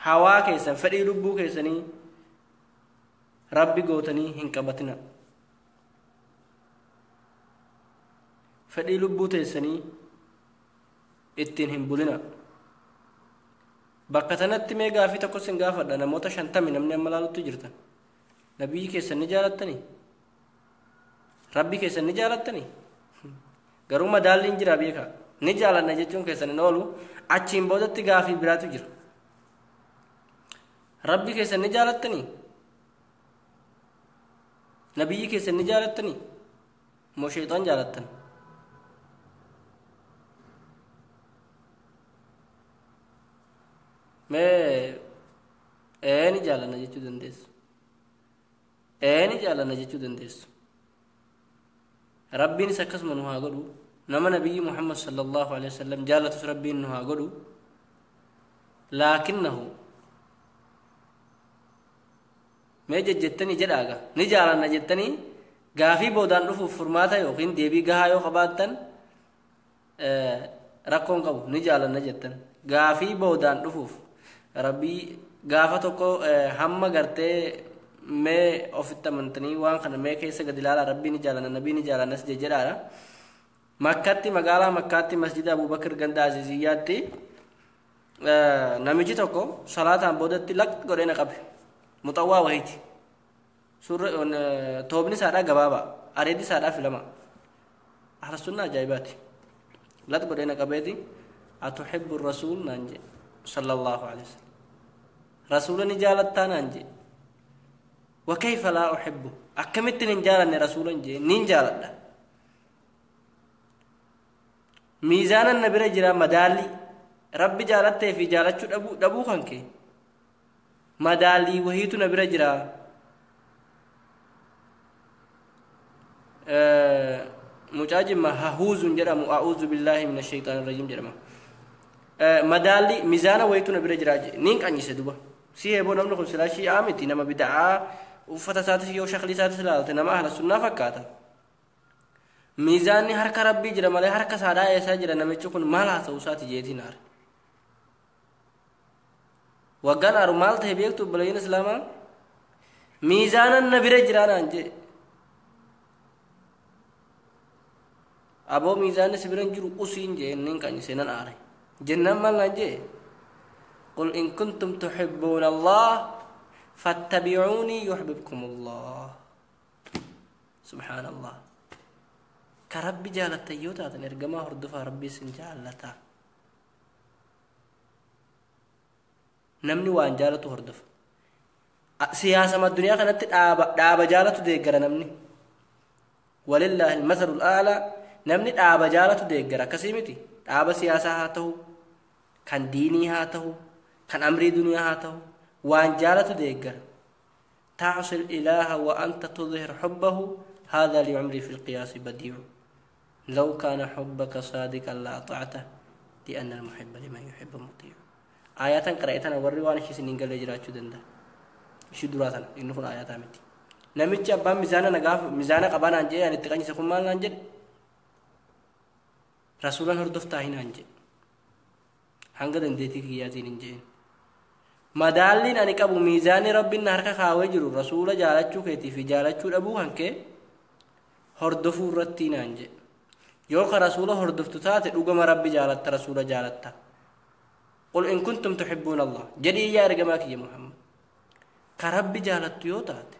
هوا كيسن فدي لبو كيسني ربي gootanii hin qabatina. Fedhii lubbuu teessanii ittiin hin bulina. Bakka sanatti mee gaafii tokko sin gaafadha. Namoota 50 namni amma laalutti jirtan. Nabiyyi keessan ni jaalattanii? Rabbi keessan ni jaalattanii? Garuu madaalli hin jira beekaa. Ni jaalanna jechuun keessan hin oolu. Achiin boodatti gaafii biraatu jira. Rabbi keessan ni jaalattanii? Nabiyyi keessan ni jaalattanii? Moo shayxaan jaalattan? Mee ni jaalanna jechuu dandeessu. Ni jaalanna jechuu dandeessu. Rabbiinis akkasuma nu haa godhu. Nama nabiyyi Muhammad sallallahu alaihi wasallam jaalatus rabbiin nu haa godhu. Laakinnahu mee jejjettanii jedhaaga ni jaalanna jettanii gaafii boodaan dhufuuf furmaata yookiin deebii gahaa yoo qabaattan rakkoon qabu ni jaalanna jettan. Gaafii boodaan dhufuuf rabbii gaafa tokko hamma gartee mee ofitti amantanii waan kana mee keessa gadi ilaalaa rabbii ni jaalanna nabii ni jaalannas jedhaadha. Makkatti magaalaa Makkaatti masjida Abubakar ganda Aziziyyaatti namichi tokko salaataan boodatti laq godhee na qabe. Muxawwaa wayiiti. Suurri toobni isaadhaa gabaabaa areeddi isaadhaa filama. Ahla sunnaa ajaa'ibaati. Laq godhee na qabeeti atuhibbu rasuul naan jedhe sallallahu alaihi wasallam. Rasuula ni jaalattaa naan jedhe. Wa kayfa laa uhibbu akkamitti hin jaalanne rasuulan jedhe nin jaaladha. Miizaanan na bira jira madaalli rabbi jaalattee fi jaalachuu dhabuu kan kee madaalii wahiitu na bira jira. Mucaa jimma hahuuzun jedhamu a'uuzu billaahi mina shayxaani rajiim jedhama. Madaalli miizaana wahiitu na bira jira nin qanyise duba. Si heeboo namni kun silaa shi'aa miti nama bida'aa uffata isaatis yoo shaklii isaatis ilaalte nama ahla sunnaa fakkaata. Miizaanni harka rabbii jira malee harka saadhaa eessaa jira namichi kun maal haasa'u isaati jeetiin aara. Waggaan aaru maal ta'e beektu obboleeyyiin islaamaa miizaanan na bira jira naan jedhe. Aboo miizaanni si bira hin jiru usiin jee inni qanyise nan aare. Jennaan maal naan jedhe قل إن كنتم تحبون الله فاتبعوني يحببكم الله. سبحان الله. كربي جالت يوتا تنرجما هردفا ربي سنجالتا. نمني وان جالته هردف. سياسة ما الدنيا كانت دابا جالته ديجرا نمني. ولله المثل الأعلى. نمني دابا جالته ديجرا كسيمتي. دابا سياسة هاته كان ديني هاته Kan amrii duniyaa haa ta'u waan jaalatu deeggara. تعصي الإله وأنت تظهر حبه هذا لعمري في القياس بديع لو كان حبك صادقا لأطعته لأن المحب لمن يحب مطيع. آياتا قرأتنا ورّي وانا شي سنين قال جراچو دندا شي دراتنا إنه كن آياتا متي نمچ أبا ميزانا نغاف ميزانا قبانا أنجي يعني تقني سكون مال أنجي رسولا هردفتا هنا أنجي hanga dandeettii kiyyaatiin hin jeen. Madaalliin ani qabu miizaanni rabbiin na harka kaawwee jiru rasuula jaalachuu keetii fi jaalachuu dhabuu kan kee hordofuu irratti naan jedhe. Yoo ka rasuula hordoftu taate dhugama rabbi jaalatta rasuula jaalatta. Qul in kuntum tuhibbuuna Allah jedhii yaa ergamaa kiyya Muhammad. Ka rabbi jaalattu yoo taate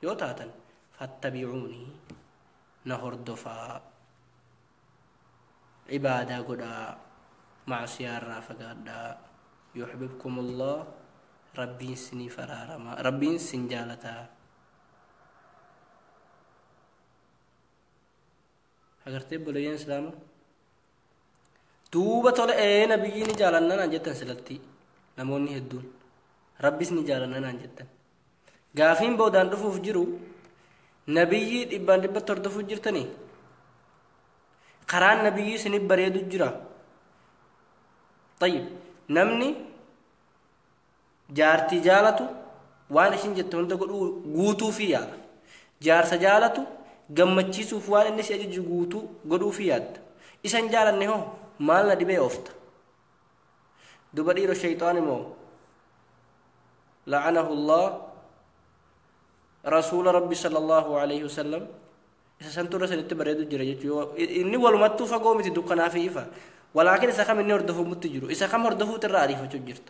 yoo taatan fattabi'uunii na hordofaa ibaadaa godhaa macsiyaa irraa fagaadhaa. يحببكم الله ربين سني فرارما ربين سنجالتا agartee boloyeen islaama duuba tole ee nabiyyi ni jaalanna naan jettan silatti namoonni hedduun rabbis ni jaalanna naan jettan gaafiin boodaan dhufuuf jiru nabiyyi dhibbaan dhibbatti hordofuuf jirtanii karaan nabiyyi isinif bareedu jira. طيب namni jaartii jaalatu waan ishin jette hunda godhuu guutuufi yaala. Jaarsa jaalatu gammachiisuuf waan inni si ajaju guutuu godhuufi yaadda. Isan jaalanne hoo maal na dhibee oofta. Duba dhiiro shayxaan immoo la'anahu Allah rasuula rabbi sallallahu alayhi wasallam isa santu irra sanitti bareedu jira jechuu inni walumattuu fagoo miti dukkanaa fi ifa. ولكن إذا كم إني هردفو متجرو إذا كم هردفو ترى عارفة تجرت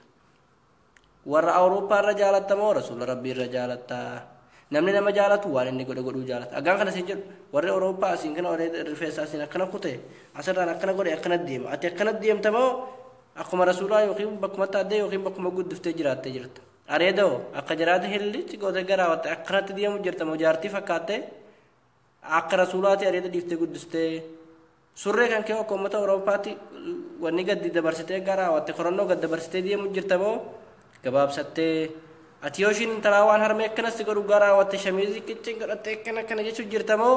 ورا أوروبا الرجالة ما رسول ربي الرجالة نمني نما جالت وان إني قد قدو جالت أجان خنا سنجر ورا أوروبا أسين كنا ورا رفيس أسين أكنا كوته أسر أنا أكنا قد أكنا ديم أتي أكنا ديم تبى أقوم رسول الله يقيم بكم تادي يقيم بكم قد دفتجرات تجرت أريدو أكجرات هلي تقول تجرات أكنا تديم جرت مجارتي فكاته أك رسول الله أريد دفت قد دفته surree kan kee akka uummata Awuroopaatti wanni gadi dabarsitee gara watte qorannoo gadi dabarsitee deemu jirta moo gabaabsattee ati yoo ishiin intalaa waan harmee akkanas godhu gara watte shamiizii qicciin godhattee akkana akkana jechuun jirta moo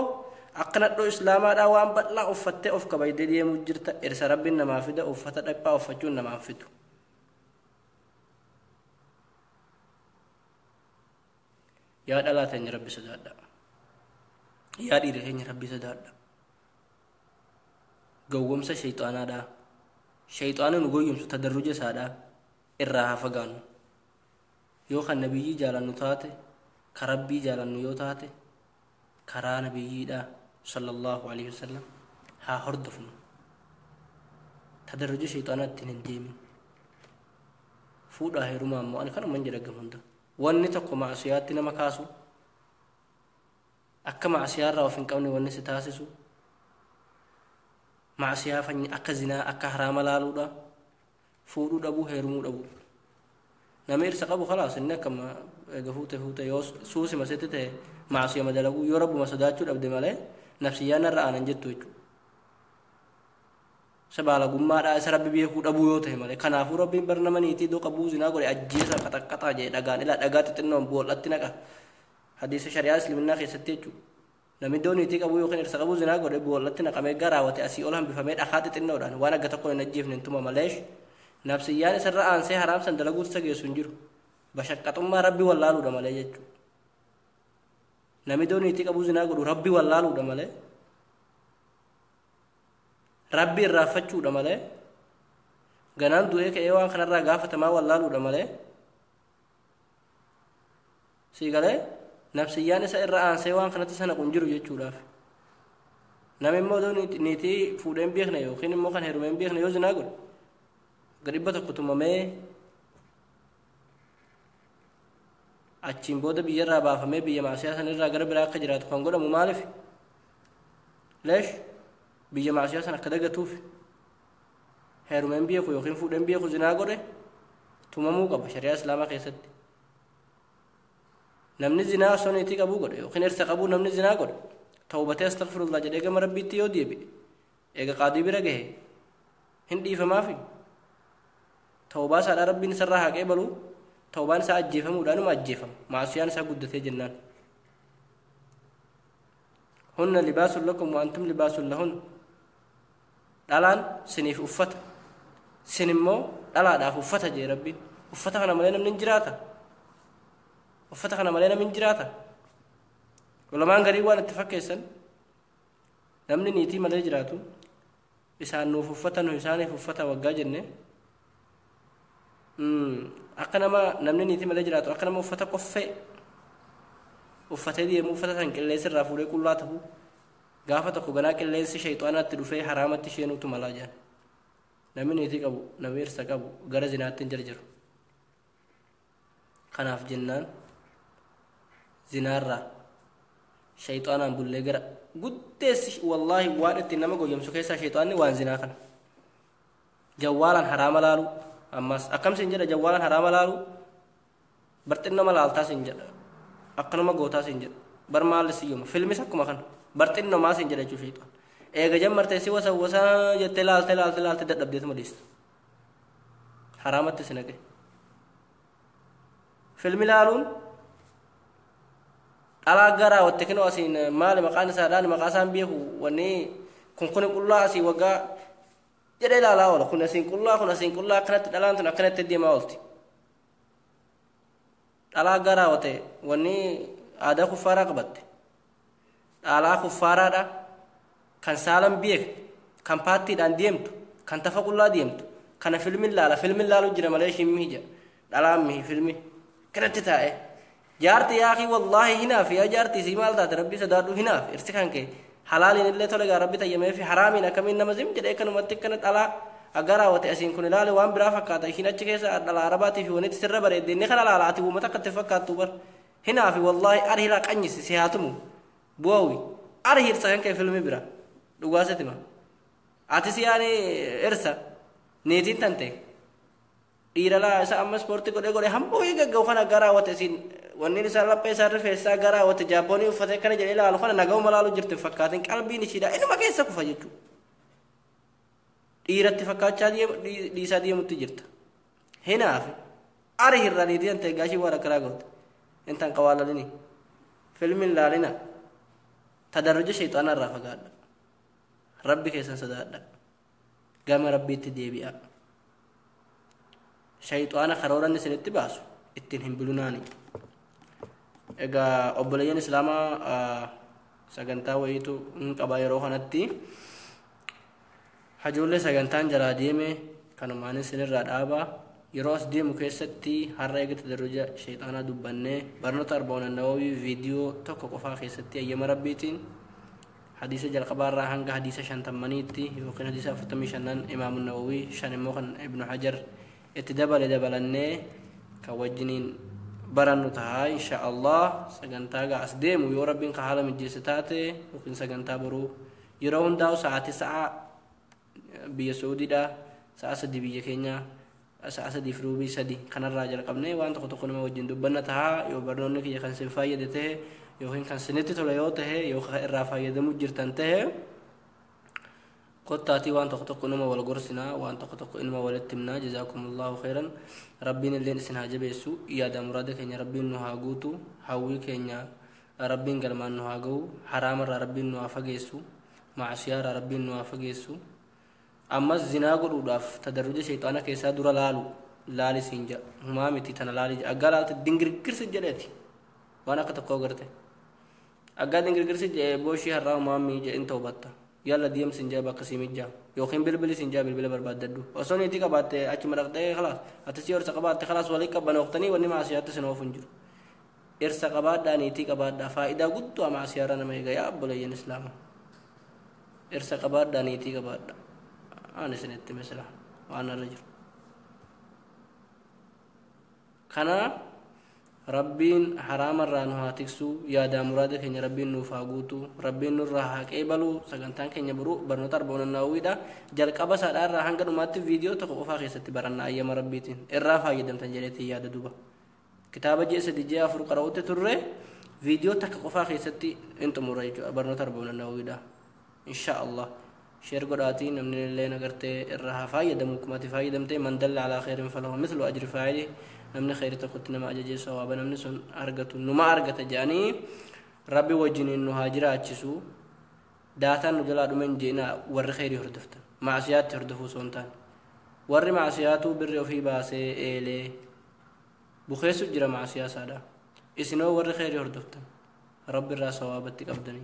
akkana dhoo islaamaadhaa waan bal'aa uffattee of kabajdee deemu jirta irsa rabbiin namaa fida uffata dhaphaa uffachuun namaan fidu. Yaa dhalaa teenya rabbi sodaadha. Yaa dhiira keenya rabbi sodaadha. Gowwomsa shayxaanaadha. Shayxaana nu goyyomsu tadarruja isaadha irraa haa fagaannu. Yoo kan nabiyyii jaalannu taate ka rabbii jaalannu yoo taate karaa nabiyyiidha sallallahu alaihi wasallam haa hordofnu. Tadarruja shayxaanaa ittiin hin deemin. Fuudhaa heerumaa ammoo ani kanuman jedha gam hunda. Wanni tokko macsiyaatti nama kaasu akka macsiyaarraa of hin qabne wanni si taasisu macsiyaa fanyi akka zinaa akka haraama laaluudha fuudhuu dhabuu heerumuu dhabuu. Nama irsa qabu khalaas inni akkama eega fuute fuute yoo suusima sitti ta'e macsiyama dalaguu yoo rabbuma sodaachuu dhabde malee nafsiyyaan irra aanan jettu jechuudha. Isa baalagummaadhaa isa rabbi beekuu dhabuu yoo ta'e malee kanaafuu rabbiin bar nama niitii iddoo qabuu zinaa godhe ajjeesa qaxaqqaxaa jedhe dhagaan ilaa dhagaa xixinnoon boollatti naqa hadiisa shari'aa isliminnaa keessatti jechuudha. Namni iddoo niitii qabu yookiin irsa qabu zinaa godhe boollatti naqamee garaawwate asii ol hambifamee dhakaa xixinnoodhaan waan akka tokko hin ajjeefne hin tuma maleesh nafsiyyaan isarra aansee haraam san dalaguutu isa geessu hin jiru. Bashaqqaxummaa rabbi wallaaluudha malee jechuudha. Namni iddoo niitii qabu zinaa godhu rabbi wallaaluudha malee rabbi irraanfachuudha malee ganaan du'ee ka'ee waan kanarraa gaafatamaa wallaaluudha malee sii galee nafsiyyaan isa irra aansee waan kanatti sana kun jiru jechuudhaaf. Namni immoo iddoo niitii fuudhee hin beekne yookiin immoo kan heerumee hin beekne yoo zinaa godhe gadi tokko tumamee achiin booda biyyarraa baafamee biyya maasiyaa sanirraa gara biraa akka jiraatu kan godhamu maaliif? Leesh biyya maasiyaa sana akka dagatuuf heerumee hin beeku yookiin fuudhee hin beeku zinaa godhe tumamuu qaba shari'aa islaamaa keessatti. Namni zinaa osoo niitii qabuu godhe yookiin irsa qabuu namni zinaa godhe tawbatee astaghfirullah jedhee gama rabbiitti yoo deebi'e eega qaadii bira gahe hin dhiifamaafi. Tawbaa isaadhaa rabbiin isarraa haa qeebalu. Tawbaan isaa ajjeefamuudhaanuma ajjeefama. Maasiyaan isaa guddatee jennaan. Hunna libaasun lakum wa antum libaasun lahun. Dhalaan siniif uffata. Sin immoo dhalaadhaaf uffata jee rabbiin. Uffata kana malee namni hin jiraata. Uffata kana malee namni hin jiraata. Ulamaan garii waan itti fakkeessan namni niitii malee jiraatu isaan nuuf uffata nu isaaniif uffata waggaa jenne akka nama namni niitii malee jiraatu akka nama uffata qoffee uffatee deemu uffata san qilleensi irraa fuudhee qullaa ta'u gaafa tokko ganaa qilleensi shayxaanaatti dhufee haraamatti isheenuutu malaa jedhan. Namni niitii qabu namni irsa qabu gara zinaatti hin jarjaru. Kanaaf jennaan zinaarraa shayxaanaan bullee gara guddeessi wallaahi waan ittiin nama goyyomsu keessaa shayxaanni waan zinaa kana. Jawwaalaan haraama laalu ammas akkam siin jedha jawwaalaan haraama laalu barxinnoma laaltaa siin jedha akkanuma gootaa siin jedha bar maalli si yooma filmis akkuma kana barxinnomaa siin jedha jechuudha shayxaan. Eega jammartee si wasa wasa jettee laaltee laaltee laaltee dadhabdeetuma dhiista. Haraamatti si naqe. Filmi laaluun dhalaa garaa watte kinoo asiin maali maqaan isaadhaan maqaa isaan beeku wanni kun kuni qullaa asii waggaa jedhee ilaalaa oola kun asiin qullaa kun asiin qullaa akkanatti dhalaan tun akkanatti deemaa oolti. Dhalaa garaa watte wanni aadaa kuffaaraa qabatte. Dhalaa kuffaaraadha kan saalan beektu kan paattiidhaan deemtu kan tafa qullaa deemtu kana filmin laala filmin laalu jira malee ishiin mihi jedha dhalaan mihi filmi kanatti taa'e. Jaarti yaaqii wallaahi hinaaf yaa jaarti isii maal taate rabbii sodaadhu hinaaf irsi kan kee halaaliin illee tole gaa rabbi tayyamee fi haraamiin akkamiin nama zim jedhee kanumatti akkana dhalaa agaraa wate asiin kun ilaale waan biraa fakkaata ishiin achi keessa dhalaa arabaatii fi wanitti sirra bareedde inni kana laala ati uummata akkatti fakkaattu bar hinaaf wallaahi ari hilaa qanyisi si haatumu bu'aawi ari hirsa kan kee filmi bira dhugaa sitima ati si yaani irsa niitiin tante dhiira laa isa amma ispoortii godhee godhee hamboo gagga'u kana garaa wate isiin wanni isaa laphee isaa rifeensaa garaa wate jaappoonii uffatee kana jedhee ilaalu kana naga'uma laalu jirti fakkaatiin qalbiin ishiidha inuma keessa kufa jechuudha. Dhiiratti fakkaachaa dhiisaa deemutti jirta. Hinaaf ari hirra niitii tante gaashii waan akkanaa goote intan qawaalalini filmin laalina tadarruja shayxaanaa irraa fagaadha. Rabbi keessan sodaadha. Gama rabbiitti deebi'a. Shayxaana karooran isinitti baasu ittiin hin bulunaani. Egaa obboleeyyan islaamaa sagantaa wayiitu hin qaba yeroo kanatti. Hajoollee sagantaan jalaa deeme kanumaan isinirraa dhaaba. Yeroo as deemu keessatti har'a eega tadarruja shayxaanaa dubbannee barnoota Arba'uun Nawawii viidiyoo tokko qofaa keessatti ayyama rabbiitiin hadiisa jalqabaarraa hanga hadiisa 50 yookiin hadiisa 45 Imaamu Nawawii 5 immoo kan Ibnu Hajar itti dabale dabalannee kan wajjiniin barannu ta'a insha Allah. Sagantaa gaa as deemu yoo rabbiin ka haala mijeesse taate yookiin sagantaa boruu yeroo hundaa'u sa'aatii sa'a biyya Sacuudiidha sa'a 3 biyya keenya sa'a 3:30 kanarraa jalqabnee waan tokko tokko nama wajjin dubbanna ta'a. Yoo barnoonni kiyya kan sin fayyade ta'e yookiin kan sinitti tole yoo ta'e yookaan irraa fayyadamuu jirtan ta'e kottaatii waan tokko tokko nama wal gorsinaa waan tokko tokko ilma walitti himnaa. Jazaakumullahu khairan. Rabbiin illeen isin haa jabeessu. Yaada muraada keenya rabbiin nu haa guutu. Hawwii keenya rabbiin galmaan nu haa ga'u. Haraamarraa rabbiin nu haa fageessu. Maasiyaarraa rabbiin nu haa fageessu. Ammas zinaa godhuudhaaf tadarruja shayxaana keessaa dura laalu laali siin jedha. Humaa miti tana laali jedha. Aggaa laalte dingirgirsi jedheeti waan akka tokkoo garte. Aggaa dingirgirsi jedhee booshii har'aa humaa mii jedhin toobatta. Yalla deemsi hin jaa bakka sii mijjaa yookiin bilbili siin jaa bilbila barbaaddadhu. Osoo niitii qabaatte achuma dhaqxee khalaas ati si horsa qabaatte khalaas walii qabbanoftanii wanni maasiyaatti sin oofu hin jiru. Irsa qabaadhaa niitii qabaadhaa faayidaa guddoo maasiyaarra nama eega yaa obboleeyyan islaamaa. Irsa qabaadhaa niitii qabaadhaa. Waan isinitti misila waan irra jiru. Kana rabbiin haraamarraa nu haa tiksu. Yaadaa muraada keenya rabbiin nuuf haa guutu. Rabbiin nurraa haa qeebalu. Sagantaan keenya boruu barnoota Arba'uun Nawawiidha. Jalqaba isaadhaa irraa hanga dhumaatti viidiyoo tokko qofaa keessatti baranna ayyama rabbiitiin irraa fayyadamtan jedheetiin yaada duba. Kitaaba ji'a 3 ji'a 4 qara'utti turre viidiyoo takka qofaa keessatti hin xumura jechuudha barnoota Arba'uun Nawawiidha. Insha Allah. Sheer godhaatii namni illee agartee irraa haa fayyadamu. Akkuma ati fayyadamte, man dalla alaa khayrin falahu mithlu ajri faa'ili, namni khayri tokkotti nama ajajee sawaaba namni sun argatu numa argata jedhanii. Rabbi wajjiniin nu haa jiraachisu. Daataan nu jalaa dhumen jeena. Warri khayrii hordoftan, maasiyaatti hordofuu osoo hin taane, warri maasiyaatu birri ofii baasee eelee bukeessu jira maasiyaa isaadha. Isinoo warri khayrii hordoftan, Rabbi irraa sawaabatti qabdanii,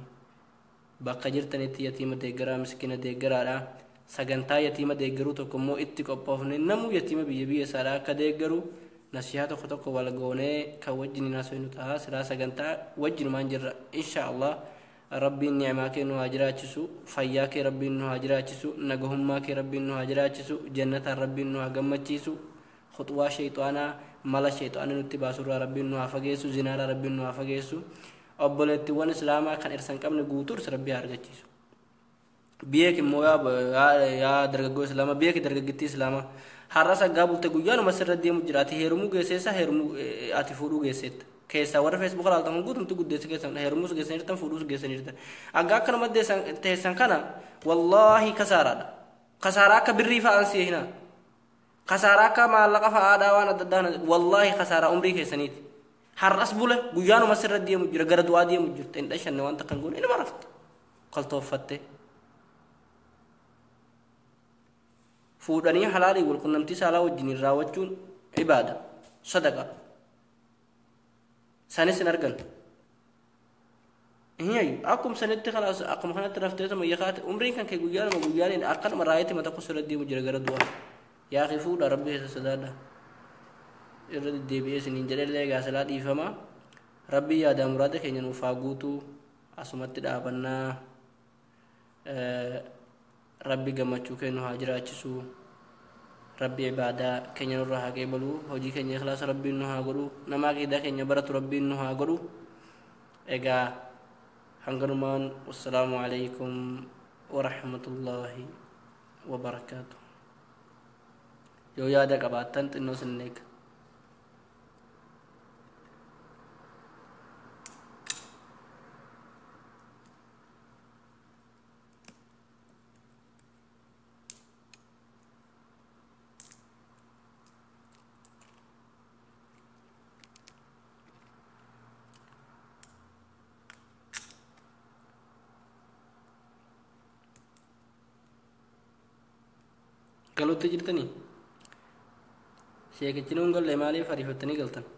bakka jirtanitti yatiima deeggaraa, miskiina deeggaraadha. Sagantaa yatiima deeggaruu tokko immoo itti qophoofne, namuu yatiima biyya biyya isaadha akka deeggaru nasihaa tokko tokko wal goonee kan wajjin haasofnu ta'a. Silaa sagantaa wajjinumaan jirra, insha Allah. Rabbiin ni'maa kee nu haa jiraachisu, fayyaa kee Rabbiin nu haa jiraachisu, nagahummaa kee Rabbiin nu haa jiraachisu, jannataan Rabbiin nu haa gammachiisu, khuxwaa shayxaanaa, mala shayxaanii nutti baasurraa Rabbiin nu haa fageessu, zinaarraa Rabbiin nu haa fageessu. Obboleettiiwwan Islaamaa kan irsa hin qabne guutuu irsa Rabbii haa argachiisu. Beek immoo yaa dargaggoo Islaamaa, beeki dargaggittii Islaamaa, har'a saggaa bulte guyyaanuma sirra deemu jira. Ati heerumuu geesseessa, heerumuu ati fuudhuu geesseetta. Keessaa warra Feesbuuka laaltan kun guutumti guddeessa keessan heerumuus geessaniirtan, fuudhuus geessaniirtan. Aggaa akkanuma teessan kana, wallaahi kasaaraadha. Kasaaraa akka birrii fa'aan si'e hinaa, kasaaraa akka maallaqa fa'aadhaa, waan adda addaa, wallaahi kasaaraa umrii keessaniiti. Har'as bule guyyaanuma sirra deemu jira, gara du'aa deemu jirta. Hin dhashanne, waan takka hin goone, inuma rafta koltooffatte. Fuudhanii halaalii wal qunnamtii saalaa wajjiniin raawwachuun ibaada, sadaqa, sanis hin argan. Hin akkuma sanitti kalaas, akkuma kanatti rafteetuma yakaate. Umriin kan kee guyyaanuma guyyaaniin akkanuma raayetti mata sirra deemu jira gara du'aa. Yaa akhi, fuudha, Rabbi keessa sodaadha. Irra deddeebi'ee isiniin jedhellee egaa silaa dhiifama. Rabbii yaadaa muraada keenya nuuf haa guutuu. Asumatti dhaabannaa. Rabbi gammachuu kennu haa jiraachisu. Rabbi ibaadaa keenya nurraa haa qeebalu, hojii keenya ikhlaasa Rabbiin nu haa godhu, nama aqiidaa keenya baratu Rabbiin nu haa godhu. Egaa hanganumaan, wassalaamu alaykum warahmatullaahi wabarakaatu. Yoo yaada qabaattan xinnoo sin eega. Galuutti jirtanii? Sheekichi nuun galle, maaliif ariifattanii galtan?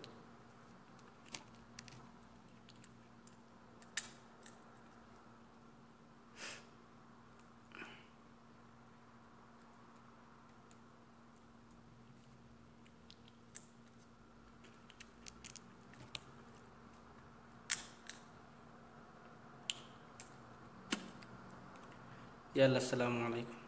Yalla, assalaamu alaikum.